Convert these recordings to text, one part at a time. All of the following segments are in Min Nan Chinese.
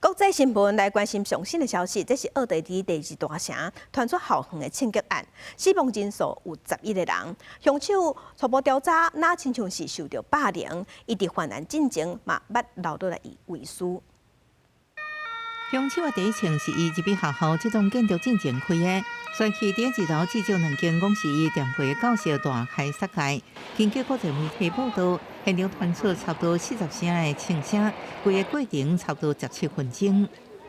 國際新聞來關心上新的消息，這是奧地利第二大城傳出校園的槍擊案，死亡人數有11個人。兇手初步調查，若親像是受到霸凌，伊佇犯案進前嘛捌留落來遺書。兇手的第一槍是伊入去學校這棟建築進前開的，隨去佇二樓至少兩間講是伊踮過教室大開殺戒。根據國際媒體報道，現場傳出差不多40聲的槍聲，規個過程差不多17分鐘。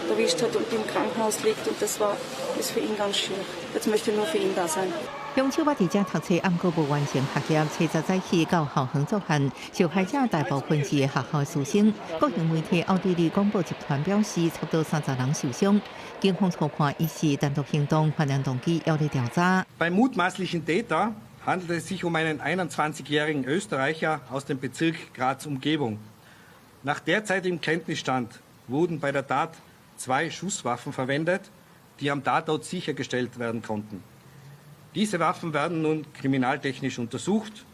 Erwischt hat und im Krankenhaus liegt und das war ist für ihn ganz schwierig. Jetzt möchte ich nur für ihn da sein. 兇手捌佇遮讀冊，毋過無完成學業，初十早起到校園作案。受害者大部分是學校師生。國營媒體奧地利廣播集團表示，差不多30人受傷。警方初判伊是單獨行動，犯案動機猶咧調查。 Beim mutmaßlichen Täter handelt es sich um einen 21-jährigen Österreicher aus dem Bezirk Graz-Umgebung. Nach derzeitigem Kenntnisstand wurden bei der Tat zwei Schusswaffen verwendet, die am Tatort sichergestellt werden konnten. Diese Waffen werden nun kriminaltechnisch untersucht.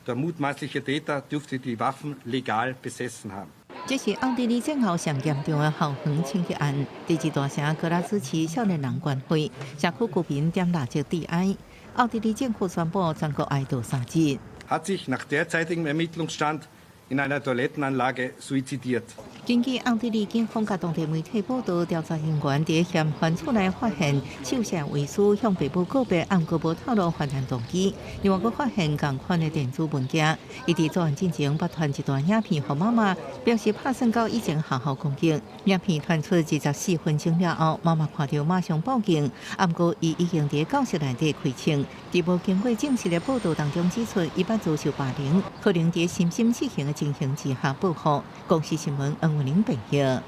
Der mutmaßliche Täter dürfte die Waffen legal besessen haben. 這是奧地利戰後上嚴重的校園槍擊案。第二大城格拉茲市少年人關懷，社區居民點蠟燭致哀。奧地利政府宣布全國哀悼3日。 Hat sich nach derzeitigem Ermittlungsstand in einer Toilettenanlage suizidiert. 根據奧地利警方佮當地媒體報道，調查人員佇嫌犯厝內發現手寫遺書，向爸母告別，毋過無透露犯案動機。另外，閣發現仝款的電子文件，伊佇作案進前捌傳一段影片予媽媽，表示拍算到以前學校攻擊。影片傳出24分鐘了後，媽媽看著馬上報警，毋過伊已經佇教室內底開槍。佇無經過證實的報道當中指出，伊捌遭受霸凌，可能佇深深失衡的情形之下報復。公視新聞。溫玲報道。